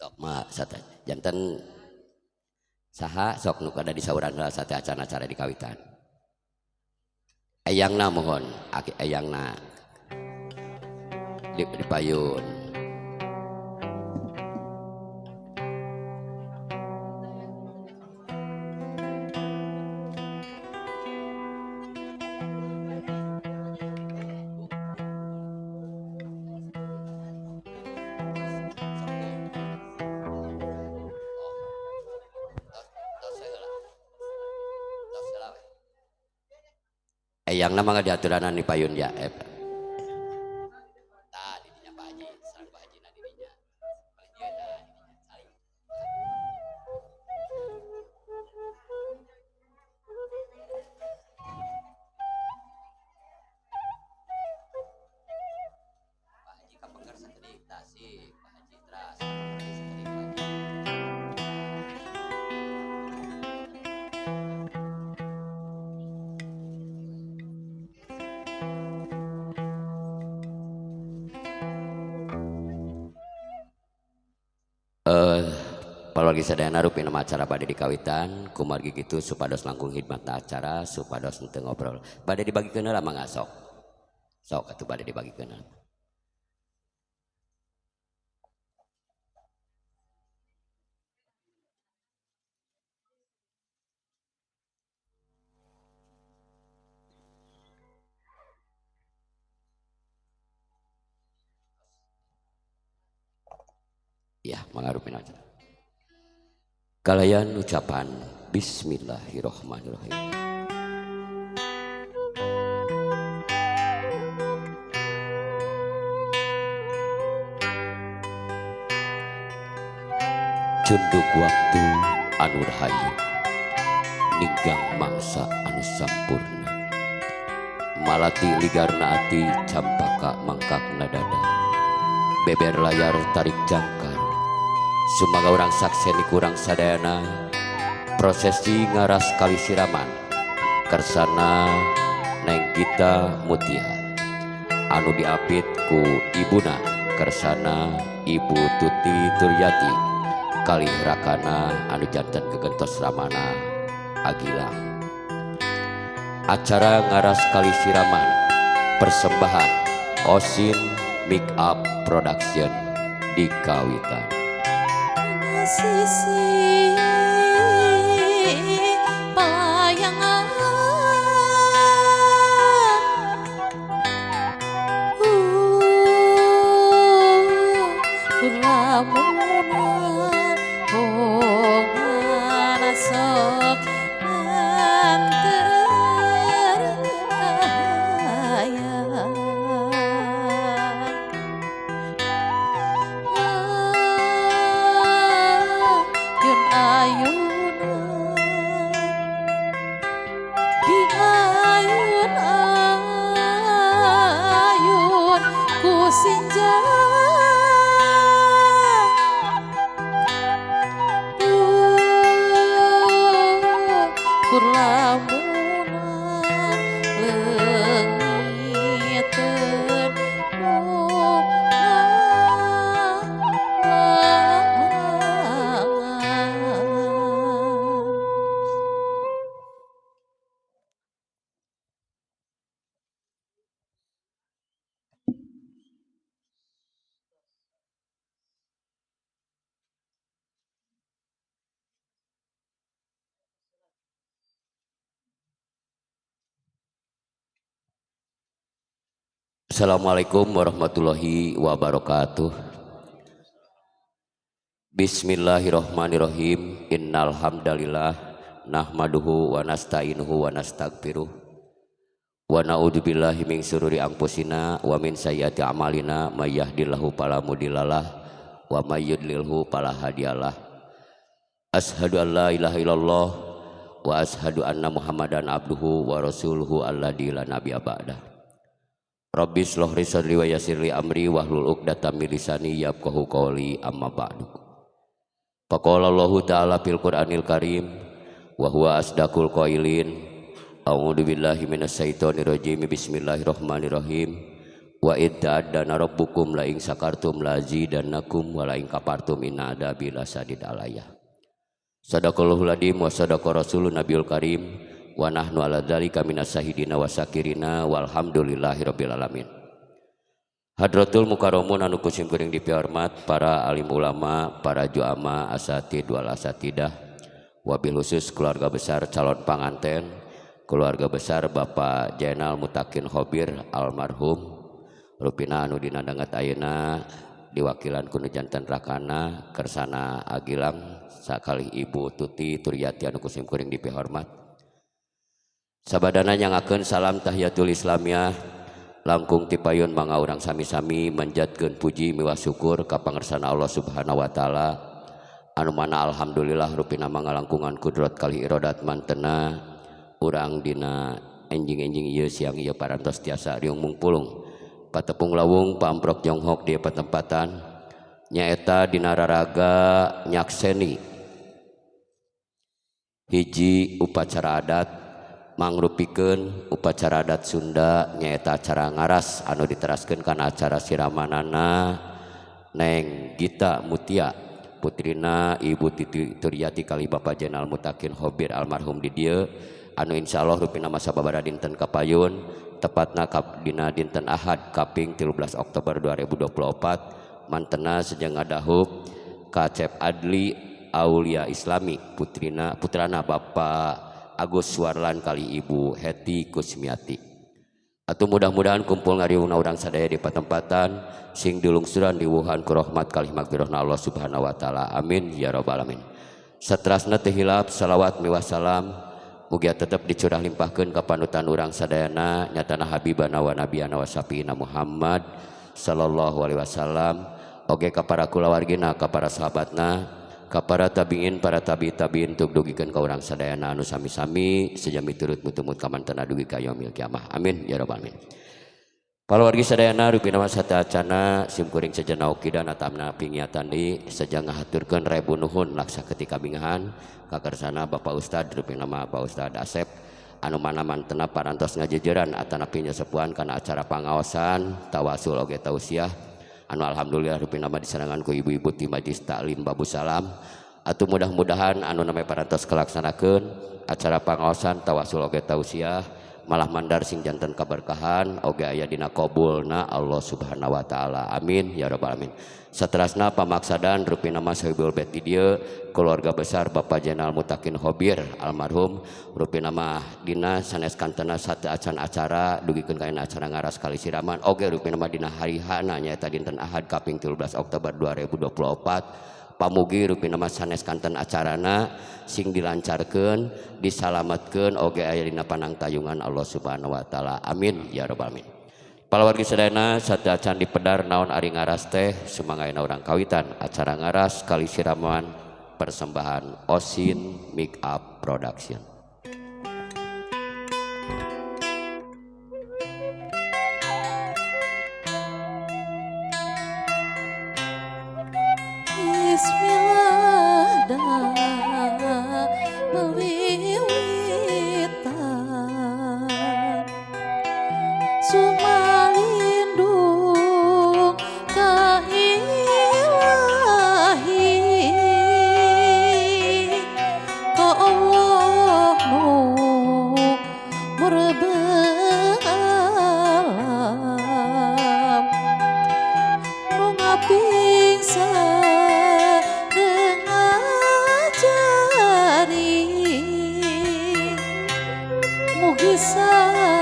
Sok mah sate janten saha sok nu kada disauran heula sate acan acara di kawitan. Eyangna mohon aki eyangna di payun. Eyangna mangga diaturanan di payun ya. Tah di dinya Pak Haji, sareng Pak Haji na di dinya. Palih dieu tah di dinya saling. Pak Haji kapengker sakedik tasik, Pak Haji teras kapengker deui sakedik Pak Haji. Palagi sadayana rupina acara bade dikawitan kumargi kitu supados langkung hikmatna acara supados henteu ngobrol bade dibagikeun heula mangga sok sok atuh bade dibagikeun heula. Ya, mangga rupina acara. Kalayan ucapan bismillahirrahmanirrahim. Cunduk waktu anu rahayu ninggang mangsa anu sampurna malati ligarna ati campaka mangkakna dada beber layar tarik jangkar sumaga urang sakseni kurang sadayana prosesi ngaras kali siraman kersana Neng Gita Mutia anu diapit ku ibuna kersana Ibu Tuti Turyati kali rakana anu janten kegentos ramana Agila. Acara ngaras kali siraman persembahan Osin Make Up Production di Kawitan. Sisi pelayangan lamunan hongan sok nganter kahayang ayun-ayunan di ayun-ayun ku sinjang kurlamunan leungiteun nu Assalamualaikum warahmatullahi wabarakatuh. Bismillahirrahmanirrahim. Innal hamdalillah nahmaduhu wa nasta'inuhu wa nastaghfiruh wa na'udzubillahi min syururi anfusina wa min sayyiati a'malina may yahdihillahu fala mudhillalah wa may yudlilhu fala hadiyalah. Asyhadu an la ilaha illallah wa asyhadu anna Muhammadan abduhu wa rasuluhu alladzi la nabiyya ba'dah. Rabbi shrah li sadri wa yassir li amri wahlul 'uqdatam min lisani yafqahu qawli amma ba'du. Faqala Allahu ta'ala fil Qur'anil Karim wa huwa asdaqul qailin. A'udzu billahi minasyaitonir rajim. Bismillahirrahmanirrahim. Wa id ta'adzana rabbukum la in syakartum la azidannakum wa la in kafartum inna adzabi lasyadid alayah. Sadaqallahul adzim wa sadaqa rasulun nabiyul karim wa nahnu ala dzalika minasyahidina wa syakirina walhamdulillahi rabbil alamin. Hadratul mukarramun anu ku sim kuring dipihormat para alim ulama, para juama, asatid wal asatidah, wabil khusus keluarga besar calon panganten, keluarga besar Bapak Jainal Mutakin Khobir almarhum, rupina anu dina danget ayeuna diwakilan ku nu janten rakana Kersana Agilang sakalih Ibu Tuti Turyati anu ku sim kuring dipihormat. Sabadana nyangakeun salam tahiyatul islamiyah langkung tipayun mangga urang sami-sami manjatkeun puji miwah syukur ka pangersana Allah Subhanahu wa taala anu mana alhamdulillah rupina mangalangkungan kudrat kalih irodat mantena urang dina enjing-enjing ieu siang ieu parantos tiasa riung mungpulung patepung lawung pamprok jonghok di patempatan nyaeta dina raraga nyakseni hiji upacara adat mangrupikeun upacara adat Sunda nyaeta acara ngaras anu diteraskeun kana acara siramanana Neng Gita Mutia putrina Ibu Titi Turyati kali Bapak Jainal Mutakin Khobir almarhum di dieu anu insyaallah rupina masa babara dinten kapayun tepatna dina dinten Ahad kaping 13 Oktober 2024 mantena sejeng ngadahub Kacep Adli Aulia Islami putrina putrana Bapak Agus Suarlan kali Ibu Heti Kusmiati. Atau mudah-mudahan kumpul ngariungna urang sadaya di patempatan sing dilungsuran diwuhan ku rahmat kalih magfirahna Allah Subhanahu wa taala. Amin ya rabbal alamin. Satrasna teu hilap salawat miwah salam mugia tetep dicurah limpahkeun ka panutan urang sadayana nyatana habibana wa nabiyana wa syafiina Muhammad sallallahu alaihi wasallam oge ka para kulawargina ka para sahabatna ka para tabiin para tabi tabiin tuk dugikeun ka urang sadayana anu sami-sami sejami turut mutumut ka mantena dugi ka yaumil kiamah. Amin ya rabbal alamin. Palawargi sadayana rupina mah sateuacana sim kuring sejenna okidan atamna pingiatan deui seja ngahaturkeun rebu nuhun laksa ketika bingahan kakarsana Bapak Ustad rupina mah Pak Ustad Asep anu mana mantena parantos ngajejeran atanapi nyesepuhan kana acara pangaosan tawasul oge tausiah anu alhamdulillah rupina mah disarengan ku ibu-ibu ti Majlis Taklim Babu Salam. Atuh mudah-mudahan anu namanya parantos kelaksanakeun acara pangaosan tawasul oge tausiah malah mandar sing janten kaberkahan oge aya dina qabulna Allah Subhanahu wa taala. Amin ya rabbal alamin. Saterasna pamaksadan rupina mah sahibul bait di dieu keluarga besar Bapak Jainal Mutakin Khobir almarhum rupina mah dina sanes kantena sateuacan acara dugikeun ka acara ngaras kali siraman oge rupina mah dina hari hana nyaeta dinten Ahad kaping 13 Oktober 2024 pamugi rupina mah sanes kanten acarana sing dilancarkeun disalametkeun oge aya dina panangtayungan Allah Subhanahu wa taala. Amin ya rabbal alamin. Palawargi sadayana sateuacan dipedar naon ari ngaras teh sumanggaena urang kawitan acara ngaras kali siraman persembahan Osin Make Up Production. Bismillah wiwitan sumalindung ka ilahi ka Allah nu murbe alam nu ngapingsa mugi salam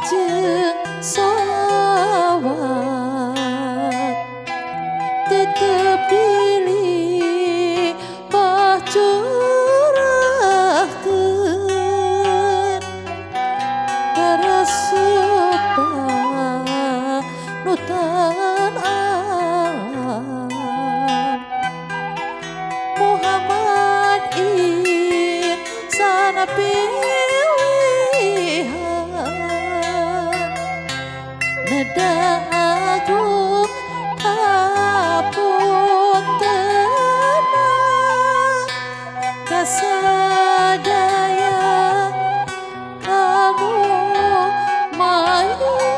jeung sholawat tetep dilimpah curahkeun ka Rasul panutan alam Muhammad insana pilihan neda agung hapuntena kasadaya anu mayuna.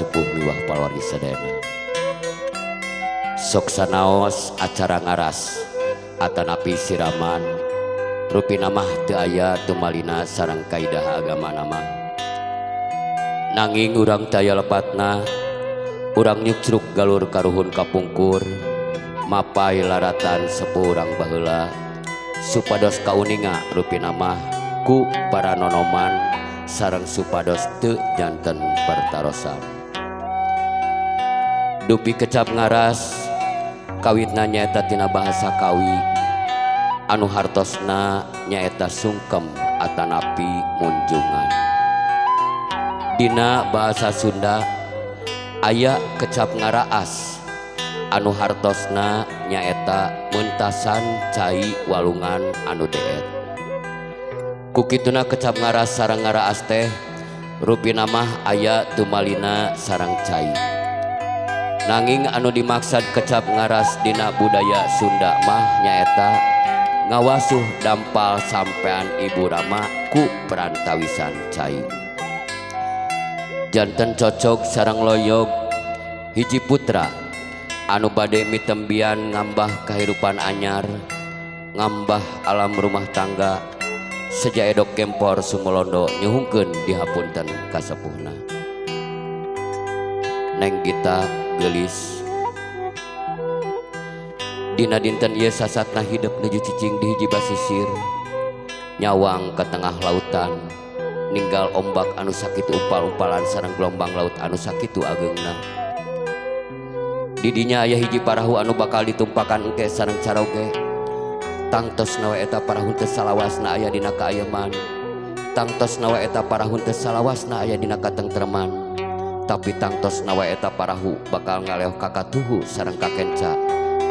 sepuh miwah pawargi sadayana. Sok sanaos acara ngaras atanapi siraman rupina mah teu aya tumalina sareng kaidah agama nama. Nanging urang teu aya lepatna, urang nyukcruk galur karuhun kapungkur, mapai laratan sepuh urang baheula supados kauninga rupina mah ku para nonoman sareng supados teu janten pertarosan. Dupi kecap ngaras kawitna nyaeta tina bahasa Kawi anu hartosna nyaeta sungkem atanapi munjungan. Dina bahasa Sunda aya kecap ngaraas anu hartosna nyaeta mentasan cai walungan anu deet. Ku kituna kecap ngaras sareng ngaraas teh rupina mah aya tumalina sareng cai. Nanging anu dimaksad kecap ngaras dina budaya Sunda mah nyaeta ngawasuh dampal sampean ibu rama ku perantawisan cai. Janten cocok sareng loyog hiji putra anu bade mitembian ngambah kahirupan anyar, ngambah alam rumah tangga seja edok gempor sumolondo nyuhungkeun dihapunten kasepuhna. Neng Gita geulis dina dinten ieu sasatna hidep nuju cicing di hiji basisir, nyawang ke tengah lautan ninggal ombak anu sakitu umpal-umpalan sareng gelombang laut anu sakitu ageungna. Didinya aya hiji parahu anu bakal ditumpakan engke sareng caroge. Tangtosna we eta parahu teh salawasna aya dina kaayeman, tangtosna we eta parahu teh salawasna aya dina katengtreman. Tapi tangtosna we eta parahu bakal ngaleoh ka katuhu sareng kakenca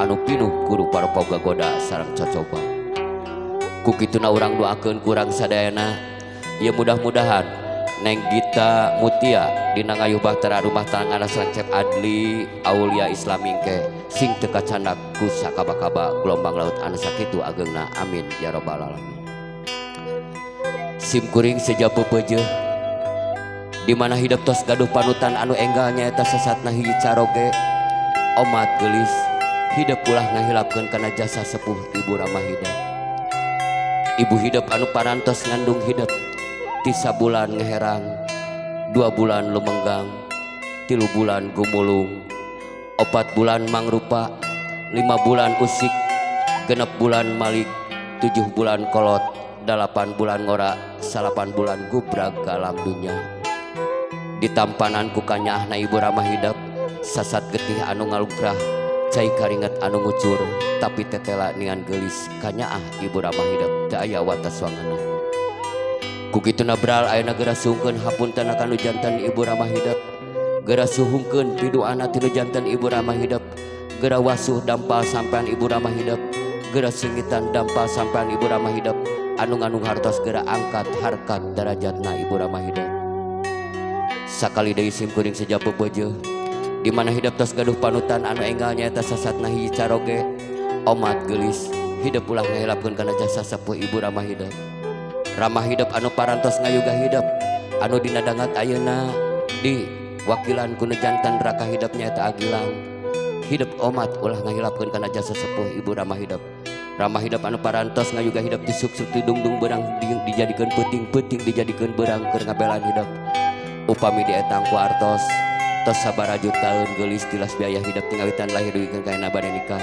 anu pinuh ku rupa-rupa gagoda sareng cocoba. Ku kituna urang doakeun ku urang sadayana, ya mudah-mudahan Neng Gita Mutia dina ngayuh bahtera rumah tangga sareng Cep Adli Aulia Islami ke sing teu kacandak ku sakaba-kaba gelombang laut anu sakitu ageungna, amin ya rabbal alamin. Sim kuring seja pepeujeuh di mana hidup tos gaduh panutan anu enggal nyaeta sesatna hiji caroge omat geulis hidup ulah ngahilapkeun kana jasa sepuh ibu rama hidup. Ibu hidup anu parantos ngandung hidup tisa bulan ngeherang, 2 bulan lumenggang, 3 bulan gumulung, 4 bulan mangrupa, 5 bulan usik, 6 bulan malik, 7 bulan kolot, 8 bulan ngora, 9 bulan gubrag ka alam dunya. Ditampanan ku kanyaahna ibu ramah hidup, sasat getih anu ngalugrah, cai karinget anu ngucur, tapi tetela ningan geulis kanyaah ibu ramah hidup teu aya watas wangana. Ku kituna bral ayeuna geura sungkeun hapunten ka nu janten ibu ramah hidup, geura suhungkeun piduana ti nu janten ibu ramah hidup, geura wasuh dampal sampean ibu ramah hidup, geura singitan dampal sampean ibu ramah hidup, anu ngandung hartos geura angkat harkat darajatna ibu ramah hidup. Sakali deui sim kuring seja pepeujeuh di mana hidup tos gaduh panutan anu enggal nyaeta sasatna hiji caroge omat geulis hidup ulah ngahilapkeun kana jasa sepuh ibu ramah hidup. Ramah hidup anu parantos ngayuga hidup anu dina dangat ayeuna di wakilan ku nu janten raka hidup nyaeta Agilang. Hidup omat ulah ngahilapkeun kana jasa sepuh ibu ramah hidup. Ramah hidup anu parantos ngayuga hidup disuk-suk didungdung beurang dijadikeun peuting-peuting dijadikeun beurang keur ngabelaan hidup. Upami dietang ku artos tos sabaraha taun geulis tilas biaya hidup tingawitan lahir dugikeun ka ayeuna bade nikah.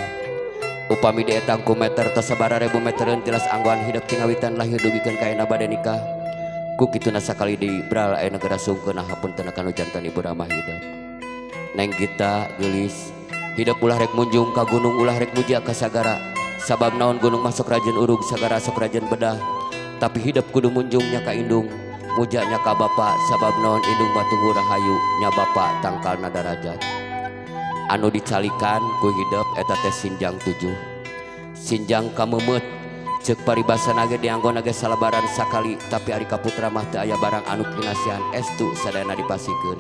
Upami dietang ku meter tos sabaraha ribu metereun tilas anggoan hidup tingawitan lahir dugikeun ka ayeuna bade nikah. Ku kituna sakali deui bral ayeuna geura sungkeun hapunten ka nu janten ibu ramah hidup. Neng Gita geulis hidup ulah rek munjung ka gunung ulah rek muja ka sagara, sabab naon gunung masuk rajin urug sagara sok rajin bedah, tapi hidup kudu munjungnya ka indung mujanya ka bapa, sabab naon indung matunggu rahayu nya bapa tangkalna darajat. Anu dicalikan ku hidup eta teh sinjang 7 sinjang kamemeut ceuk paribasana ge dianggo ge salabaran sakali, tapi ari kaputra mah teu aya barang anu kinasihan estu sadayana dipasikeun.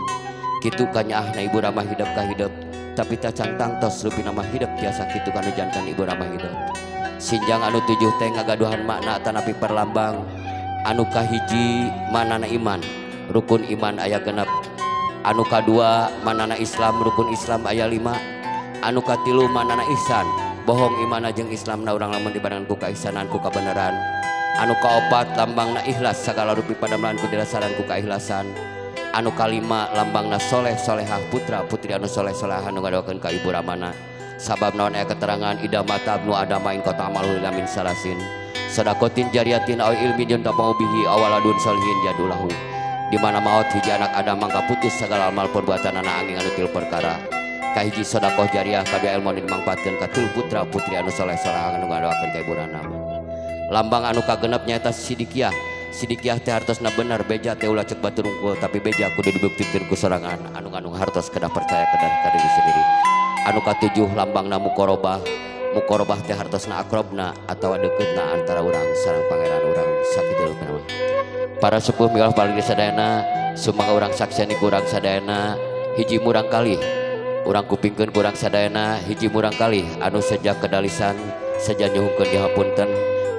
Kitu kanyaahna ibu ramah hidup ka hidup, tapi tacan tangtos rupina mah hidup tiasa kitu kanu jantan ibu ramah hidup. Sinjang anu 7 teh ngagaduhan makna tanapi perlambang. Anu kahiji manana iman, rukun iman aya genep. Anu kadua manana Islam rukun Islam aya 5. Anu katilu manana ihsan bohong imana jeung Islamna urang lamun dibarengan ku kaihsanan ku kabeneran. Anu kaopat lambangna ikhlas sagala rupi padamelan ku dirasaran ku kaikhlasan. Anu kalima lambangna soleh solehah putra putri anu soleh solehah anu ngadoakeun ka ibu ramana. Sabab naon aya keterangan ida mata nu adama in kota amalu min salasin sodakotin jariyatin aw ilmin yuntafa'u bihi awaladun solihin jadulahu. Di mana maot hiji anak Adam mangka putus segala amal perbuatan anak angin anu tilu perkara. Kahiji sodakoh jariah kadua ilmu anu dimangfaatkeun ka tilu putra putri anu soleh solehah anu ngadoakeun ka ibu ramana. Lambang anu kagenep nyaeta sidikiah. Sidikiah teh hartosna bener beja teh ulah cek batur unggul tapi beja kudu dibuktikeun ku sorangan anu ngandung hartos kedah percaya kedah ka diri sendiri. Anu katujuh lambangna mukorobah. Mukorobah teh hartosna akrobna atawa deuketna antara urang sareng pangeran urang sakitu leupeuna mah. Para sepuh milah paling sadayana sumangga urang saksian ku urang sadayana hiji murang kalih urang kupingkeun ku urang sadayana hiji murang kalih anu seja kedalisan seja nyuhunkeun dihapunten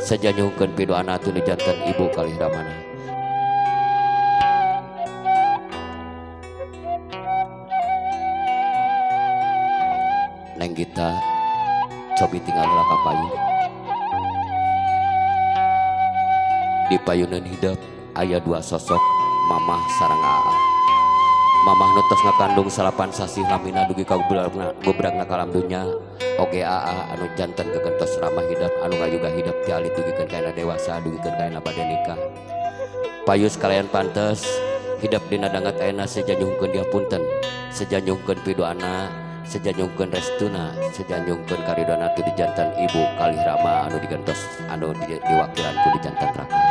seja nyuhunkeun pidoana tunu janten ibu kalih ramana. Neng Gita cobi tinggal heula ka payun. Di payunan hidup aya dua sosok mamah sareng aa. Mamah nu tos ngakandung 9 sasih lamina dugi ka gubragna ka alam dunya. Oge aa anu janten gegentos ramah hidup anu ngayuga hidup ti alit dugikeun ka ayeuna dewasa dugikeun ka ayeuna bade nikah. Payus kalayan pantes hidup dina dangat ayeuna seja nyuhunkeun dihapunten, seja nyuhunkeun pidoana, seja nyuhunkeun restuna, seja nyuhunkeun karidona tu dijanten ibu kalih rama anu digentos anu diwakilan ku dijanten raka.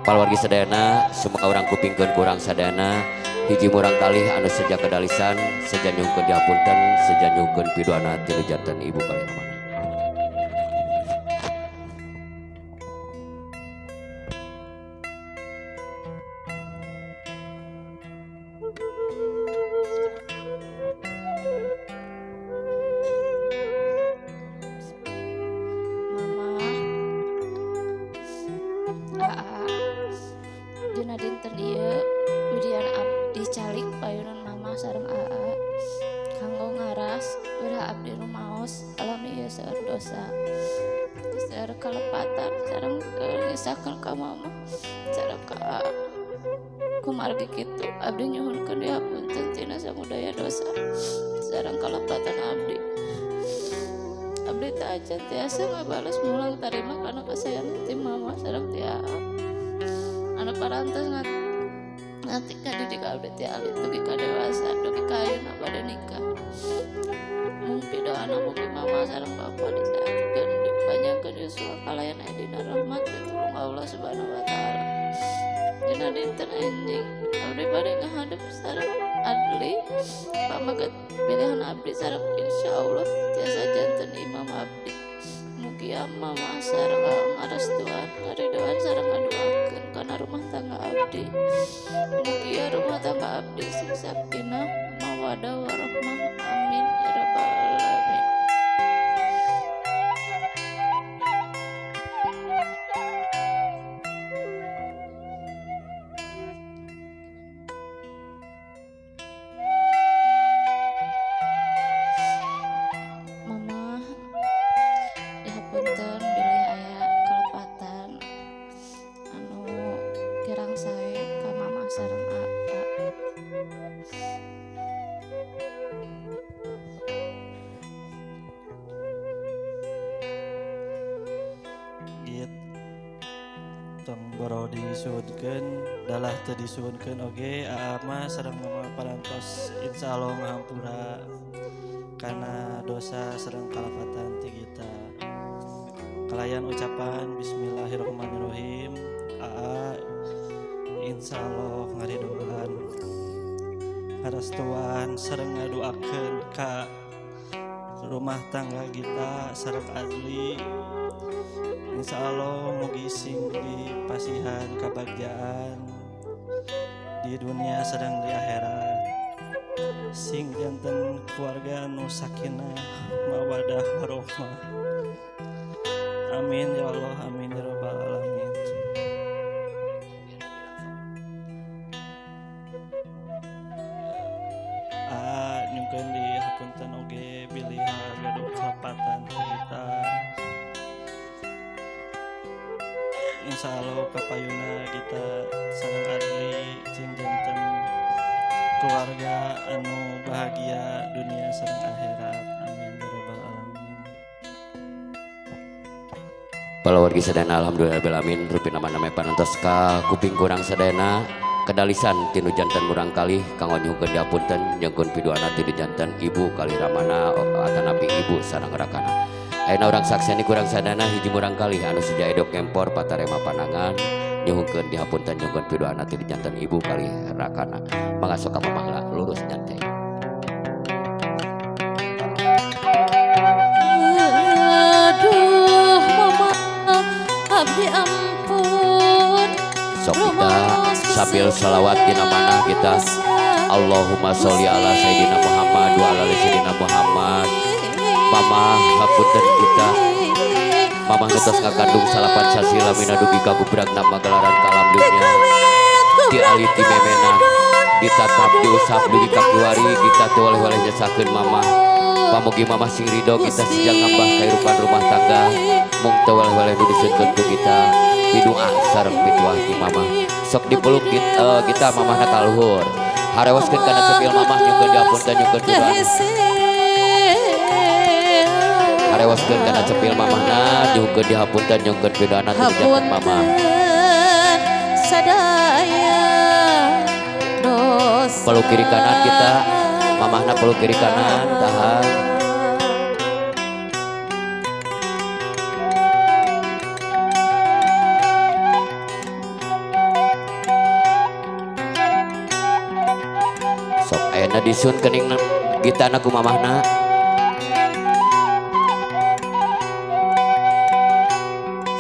Pawargi sadayana sumangga urang kupingkeun ku urang sadayana hiji murang kalih anu seja kedalisan seja nyuhunkeun dihapunten seja nyuhunkeun pidoana ti janten ibu kalih ramana. Mama, Aa, dina dinten ieu widian abdi calik payunan mama sareng Aa kanggo ngaras udah abdi rumaos alami ieu seueur dosa seueur kalepatan sareng ngisakeun ka mama sareng ka Aa. Kumargi kitu abdi nyuhunkeun dihapunten tina samudaya dosa sareng kalepatan abdi. Abdi teh acan tiasa ngabales mulang tarima kana kasayangan ti mama sareng ti Aa. Anu parantos nganti kadidik abdi ti alit dugi ka dewasa dugi ka ayeuna bade nikah. Mung pidoana mugi mama sareng bapa disehatkeun dipanjangkeun yuswa kalayan aya dina rahmat pitulung Allah Subhanahu wa taala. Dina dinten enjing abdi bade ngahadep sareng Adli pameget pilihan abdi sareng insyaallah tiasa janten imam abdi. Mugia mama sareng ngarestuan ngaridoan sareng ngadoakeun kana rumah tangga abdi. Mugia rumah tangga abdi sing sakinah mawadah warahmah amin ya rabbal alamin. Mama dihapunten bilih aya kalepatan anu kirang sae ka mama sareng Aa. Git tong boro disuhunkeun dalah teu disuhunkeun oge Aa mah sareng mama parantos insyaallah ngahampura kana dosa sareng kalepatan ti kita. Kalayan ucapan bismillahirrahmanirrahim. Aa insyaallah ngaridoan ngarestuan sareng ngadoakeun ka rumah tangga kita sareng Adli. Insyaallah mugi sing dipasihan kabagjaan di dunia sareng di akhirat. Sing janten keluarga nu sakinah mawadah warohmah. Amin ya Allah, amin ya rabbal alamin. Insya Allah kapayuna kita sareng Adli cing janten keluarga anu bahagia dunia sareng akhirat. Amin ya rabbal alamin. Palawargi sadayana alhamdulillah rabbil alamin rupina nama panantos ka kuping kurang sadayana kedalisan tinu janten murang kalih kanggo nyuhunkeun diapunten nyengkeun piduana tinu janten ibu kalih ramana atanapi ibu sareng rakana. Ayeuna urang sakseni kurang sadayana hiji murang kalih anu seja edok ngempor patarema panangan nyuhunkeun dihapunten nyengkeun piduana tinu janten ibu kalih rakana. Mangga sok ka mamah lurus nyantai. Aduh mama abdi ampun. Sok kita sambil salawat dina manah kita. Allahumma sholli ala sayyidina Muhammad wa ala ali sayyidina Muhammad. Mama hapunten kita. Mamah ngetos ngakandung salapan sasi lamina dugi ka gubragna magelaran kalam dunya. Diali ti memenan, ditatap diusap dugi ka kiwari kita teu oleh-oleh nyesakeun mamah. Pamugi mamah sing ridho kita sejak ngambah kehidupan rumah tangga. Mung teu oleh-oleh nu diseunkeun ku kita. Pidu'a sareng pituah ti mamah. Sok dipeluk kita mamahna ka luhur. Harewaskeun kana cepil mamah nyungkeun diapunten nyungkeun pidu'a. Harewaskeun kana cepil mamahna nyungkeun dihapunten nyungkeun pidu'ana ti janten mamah. Sadaya dosa. Peluk kiri kanan kita, mamahna peluk kiri kanan, tahan. Sok ayeuna disun kening gitana ku mamahna.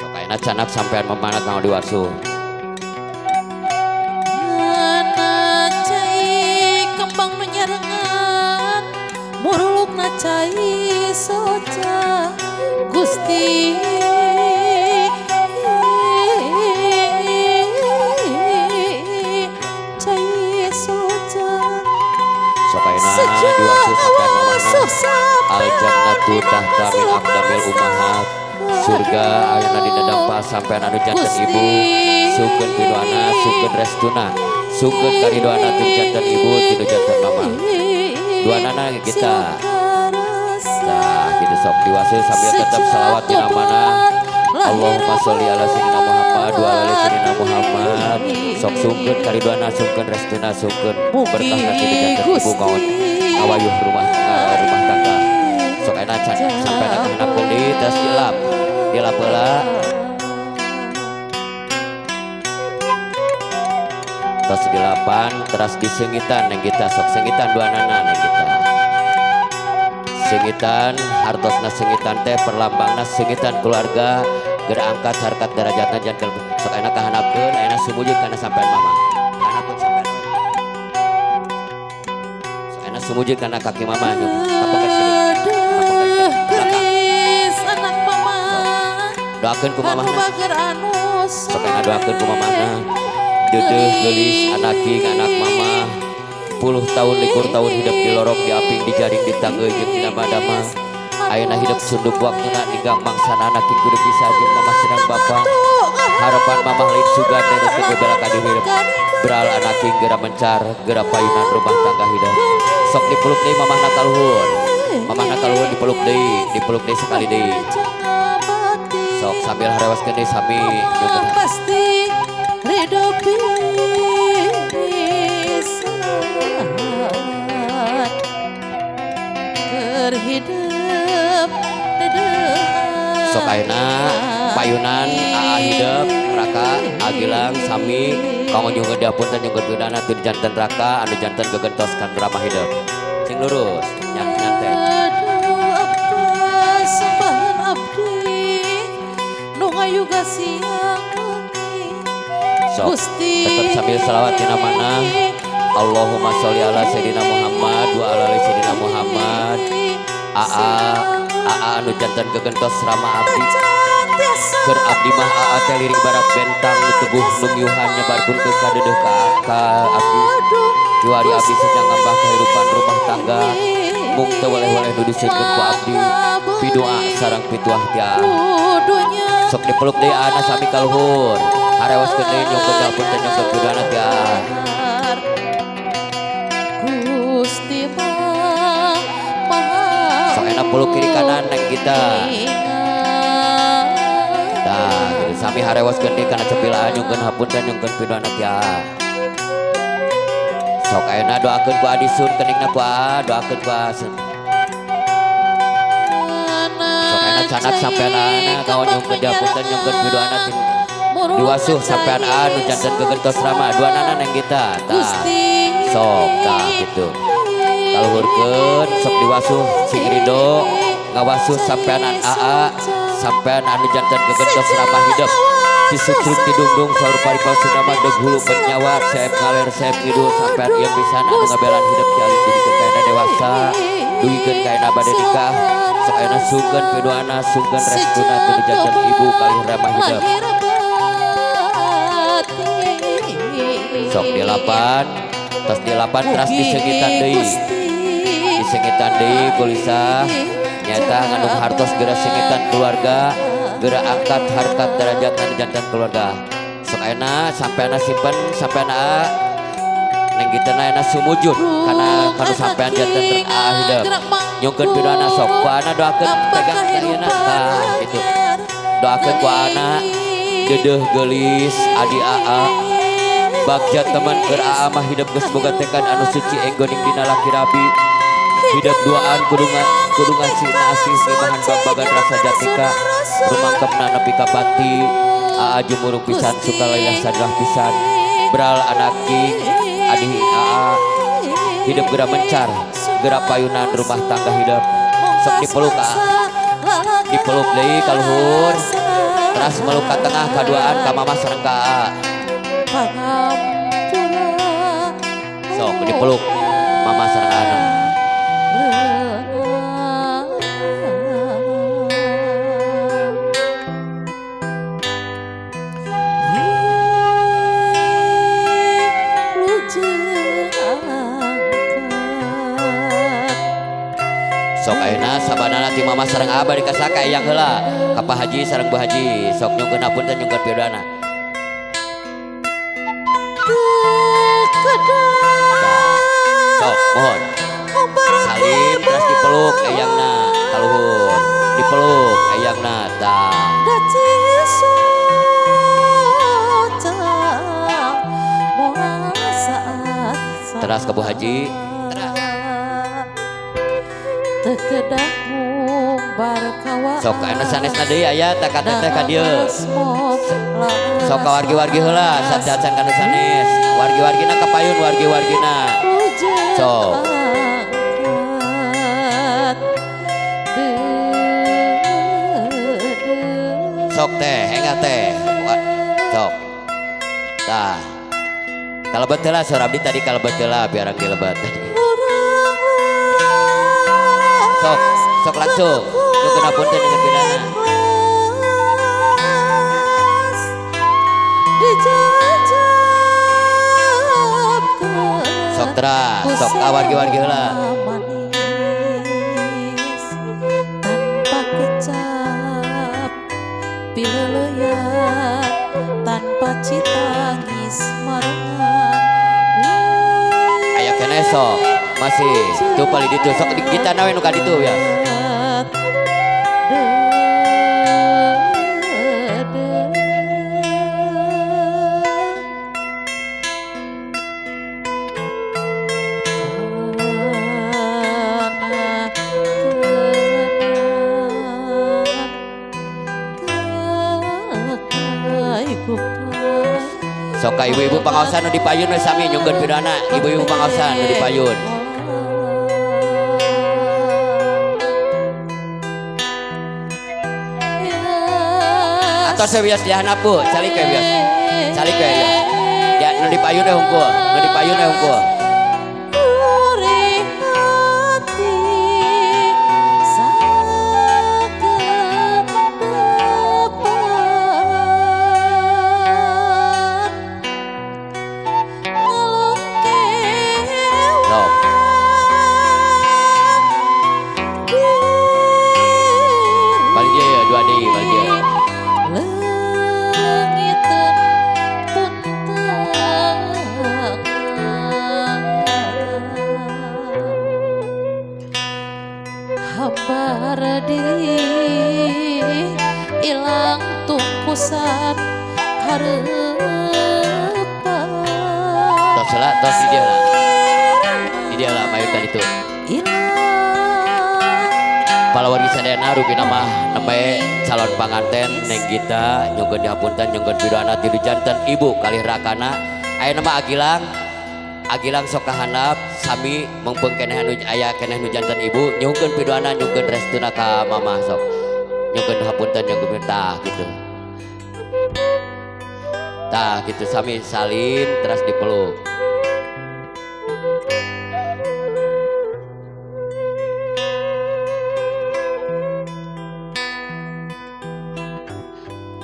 Sok ayeuna canak sampean mamahna kanggo diwasu. Ngana cai kembang nu nyarengan murulukna cai soca Gusti. Cai soca. Sok ayeuna diwasu sampean mamahna. Al jannatu tahta min aqdamil ummahat. Surga ayeuna dina dampa sampean anu janten ibu. Sungkeun piduana, sungkeun restuna, sungkeun karidoana ti janten ibu, ti janten mama. Duanana kita. Tah kitu sok diwasu sambil tetap salawat dina mana. Allahumma sholli ala sayyidina Muhammad wa ala ali sayyidina Muhammad. Sok sungkeun karidoana, sungkeun restuna, sungkeun berkahna ti janten ibu kaon ngawayuh rumah tangga. Sok enak sampai nak handapkeun deui terus dilap. Dilap heula. Terus dilapan, terus disengitan neng kita sok sengitan duanana neng kita. Sengitan, hartosna sengitan teh perlambangna sengitan keluarga geura angkat harkat derajatna janten sok enak kahandapkeun ayeuna sumujud kana sampean mama. Handapkeun sampean. Sok enak sumujud kana kaki mama kapok Gelis anak mama. Doakeun ku mamahna. Sok enak doakeun ku mamahna. Dedeh gelis anaking anak mama puluh tahun likur tahun hidup di lorok di aping di jaring di tangga jeung dina madama ayeuna hidup sunduk waktuna ninggang mangsana anaking kudu bisa jeung mama senang bapa harapan mama lain sugan neruskeun bebela ka diri hidup beral anaking geura mencar geura payunan rumah tangga hidup sok dipeluk deui mamahna ka luhur mamahna ka luhur dipeluk deui sekali deui sok sambil harewaskeun deui sami nyungkeun pasti ridho pisan keur hidup dedean. Sok ayeuna payunan aa hidup raka agilang sami kanggo nyungkeun diapunten nyungkeun pidana ti janten raka anu janten gegentos kan drama hidup sing lurus nyantai. Aduh apa sembahan abdi nu ngayuga siang. Sok tetap sambil salawat dina mana. Allahumma sholli ala sayyidina Muhammad wa ala ali sayyidina Muhammad. Aa aa anu janten gegentos rama abdi keur abdi mah aa teh lirik barat bentang nu teguh nu miuhan nyebarkeun ke kadeudeuh ka abdi. Kiwari abdi sedang ngambah kehidupan rumah tangga mung teu weleh-weleh nu diseunkeun ku abdi pidoa sareng pituah ti aa. Sok dipeluk deui ana sami ka luhur. Harewoskeun deui nyungkeun hapunten nyungkeun piduana ti aa. Gusti Maha Sok enak peluk kiri kanan Neng Gita. Tah, gitu sami harewoskeun deui kana cepil aa nyungkeun hapunten nyungkeun piduana ti aa. Sok ayeuna doakeun ku Adi Sun keningna ku aa, doakeun ku aa Sun. Sok ayeuna canak sampean aana kawan nyungkeun hapunten nyungkeun piduana ti diwasuh sampean aa nu janten gegentos rama duanana Neng Gita. Tah. Sok tah gitu. Kaluhurkeun sok diwasuh sing ridho ngawasuh sampean aa sampean anu janten gegentos rama hidup. Disutruk tidungdung saur paripau Sunda mah deug hulu bernyawa seep ngaler seep ngidul sampean ieu pisan anu ngabelan hidup ti alit dugikeun ka ayeuna dewasa dugikeun ka ayeuna bade nikah. Sok ayeuna sungkeun piduana sungkeun restuna ti nu janten ibu kalih rama hidup. Sok dilapan tos dilapan teras diseungitan deui. Diseungitan deui kulisah nyaeta ngandung hartos geura seungitan keluarga geura angkat harkat derajat anu janten keluarga. Sok ayeuna sampeanna simpen sampean aa Neng Gita ayeuna sumujud kana kanu sampean janten aa hidup. Nyungkeun piduana sok ku aana doakeun pegang ka ayeuna tah kitu. Doakeun ku aana deudeuh geulis adi aa bagja teman keur aa mah hidup geus boga tekad anu suci enggoning dina laki rabi. Hidup duaan kudu kudu ngasih asih ngimahan bagbagan rasa jatika rumangkepna nepi ka pati aa jumurung pisan suka lailah sadrah pisan beral anaki adi aa hidup geura mencar geura payunan rumah tangga hidup. Sok dipeluk aa dipeluk deui ka luhur teras meluk ka tengah kaduaan ka mama sareng ka aa. Sok dipeluk mama sareng anak. Sok ayeuna sabanana ti mama sareng abah di kasaka eyang heula ka Pak Haji sareng Bu Haji. Sok nyungkeun hapunten nyungkeun piduana. Sok mohon salim terus dipeluk eyangna ka luhur dipeluk eyangna tah. Teras ke Bu Haji teras. Sok ayeuna sanesna deui aya tah ka teteh ka dieu. Sok ka wargi-wargi heula sacacan kana sanes. Wargi-wargina ka payun wargi-wargina. Sok. Sok teh, enggal teh. Sok. Tah. Kalebet heula saur abdi tadi kalebet heula biar dilebat tadi. Sok, sok langsung. Nyungkeun hapunten dengan pidana. Sok teras, sok ka wargi-wargi heula. Tanpa kecap pileuleyan tanpa citangis marengan. Aya keneh sok masih tuh paling ditu sok kita nawe nu ka ditu ya. Sok ka ibu-ibu pangaosan nu dipayun we sami nyungkeun pidana ibu-ibu pangaosan nu dipayun. Atos we wios dihandap Bu, calik we wios. Calik we wios. Ya nu dipayun we hungkul, nu dipayun we hungkul. Sok. Balik dia ya, dua deui balik dia. Kapupusan hareupan. Tos lah, tos di dia lah. Di dia lah mayun tadi tuh. Palawargi sadayana, rupina mah nembe calon panganten Neng Gita nyungkeun dihapunten, nyungkeun piduana ti janten ibu kalih rakana. Ayeuna mah Agilang, Agilang sok kahandap sami mengpeung keneh anu aya keneh nu janten ibu, nyungkeun piduana, nyungkeun restuna ka mamah. Sok nyungkeun hapunten, nyungkeun, tah gitu, tah gitu, sami salim terus dipeluk.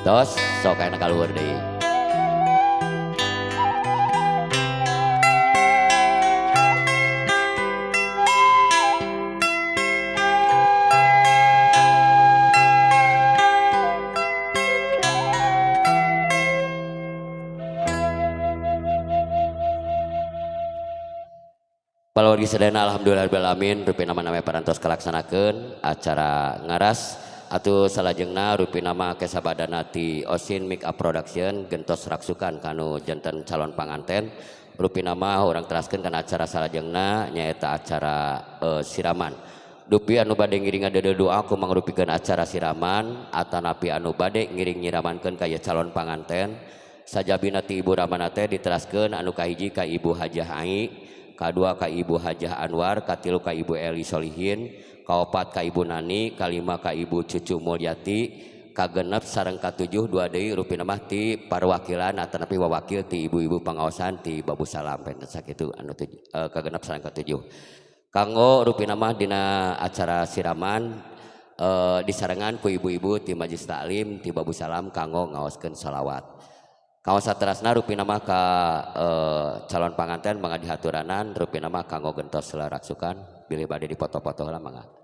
Tos sok ayeuna kaluhur deui. Palawargi sadayana, alhamdulillah rabbil alamin, rupina nama parantos kalaksanakeun acara ngaras. Atuh salajengna rupina mah kesabadana ti Osin Make Up Production gentos raksukan kanu janten calon panganten. Rupina mah urang teraskeun kana acara salajengna, nyaeta acara siraman. Dupi anu bade ngiring ngadeudeuh doa ku mangrupikeun acara siraman atanapi anu bade ngiring nyiramankeun ka ieu calon panganten. Sajabina ti Ibu Ramana teh diteraskeun anu kahiji ka Ibu Hajah Ai, kadua ka Ibu Hajah Anwar, katilu ka Ibu Eli Solihin, kaopat ka Ibu Nani, kalima ka Ibu Cucu Mulyati, kagenep sareng katujuh dua deui rupina mah ti parwakilan atanapi wawakil ti ibu-ibu pangaosan ti Babu Salam, penten sakitu anu kagenep sareng katujuh. Kanggo rupina mah dina acara siraman disarengan ku ibu-ibu ti Majelis Taklim ti Babu Salam kanggo ngaoskeun sholawat. Kawas saterasna rupina mah ka calon panganten mangga dihaturanan, rupina mah kanggo gentos raksukan bilih bade dipoto-foto lah mangga.